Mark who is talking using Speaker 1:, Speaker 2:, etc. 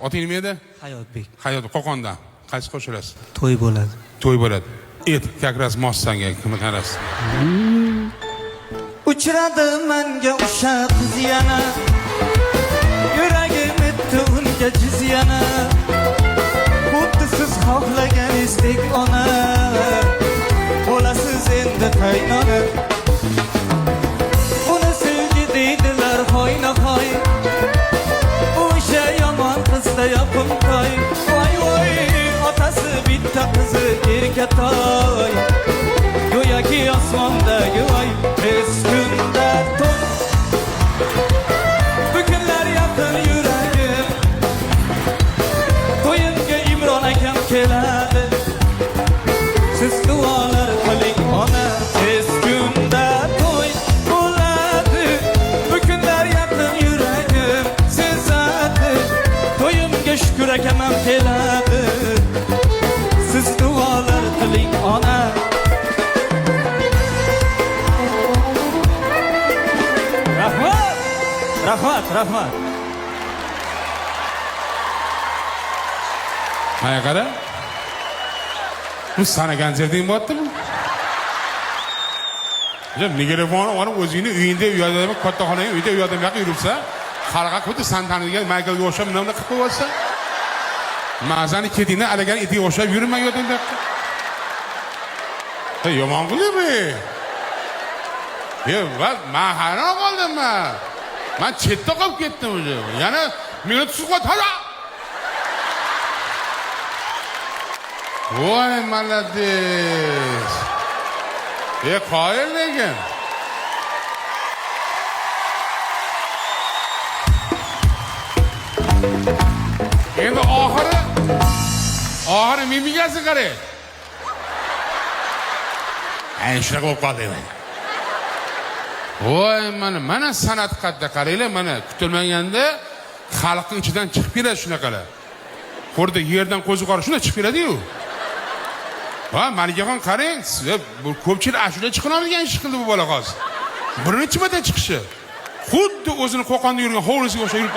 Speaker 1: Oting nima edi?
Speaker 2: Hayotbek.
Speaker 1: Hayot, Qo'qondan. Qaysi qo'shilasiz?
Speaker 2: To'y bo'ladi.
Speaker 1: To'y bo'ladi. Et, как раз mos sanga, kimni qarasiz?
Speaker 2: Uchradi menga o'sha qiz yana. Yuragim etdi unga jiz yana. Xuddi siz xohlaganingizdek ona. Bo'lasiz endi qaynona. Buni sevgi deydilar hoynahoy. O'sha yomon qizda yoqimtoy. Voy voy, otasi bitta qizi erkatoy. Go'yoki osmondagi oy tez kunda to'y. Bu kunlar yaqin yuragim. To'yimga Imron akam keladi. Siz duolar qiling ona, tez kunda to'y bo'ladi. Bu kunlar yaqin yuragim sezadi. To'yimga Shukur akam ham keladi. Siz duolar qiling ona. Rahmat! Rahmat, rahmat.
Speaker 1: Mana qara. Bu sani konserting bo'lyaptimi? Mikrofonni olib o'zingni uyingda u yoqda katta xonang uyda u yoqda bu yoqqa yuribsan. Xalqqa xuddi san tanigan Mayklga o'xshab nima qilib qo'yapsan? Mazani ketingdan alagan itiga o'xshab yurma u yoqdan bu yoqqa. Yomon qildi. Va man hayron qoldim man. Man chetda qolib ketdim уже. Yana meni tutib qo'ydi. Halo! Voy, молодец. Qoyil lekin. Endi oxiri mimikasi qarang. Ayni shunaqa bo'lib qoldi endi. Voy, mana san'at qadda qaranglar, mana kutilmaganda xalqning ichidan chiqib keladi shunaqalar. Xuddi yerdan ko'zi qora shunday chiqib keladi-yu. Va Malikaxon qarang, sizlar bu ko'pchilik ashula chiqaradigan ish qildi bu bola hozir. Birinchi marta chiqishi. Xuddi o'zini Qo'qonda yurgan hovlisiga o'xshab yurib.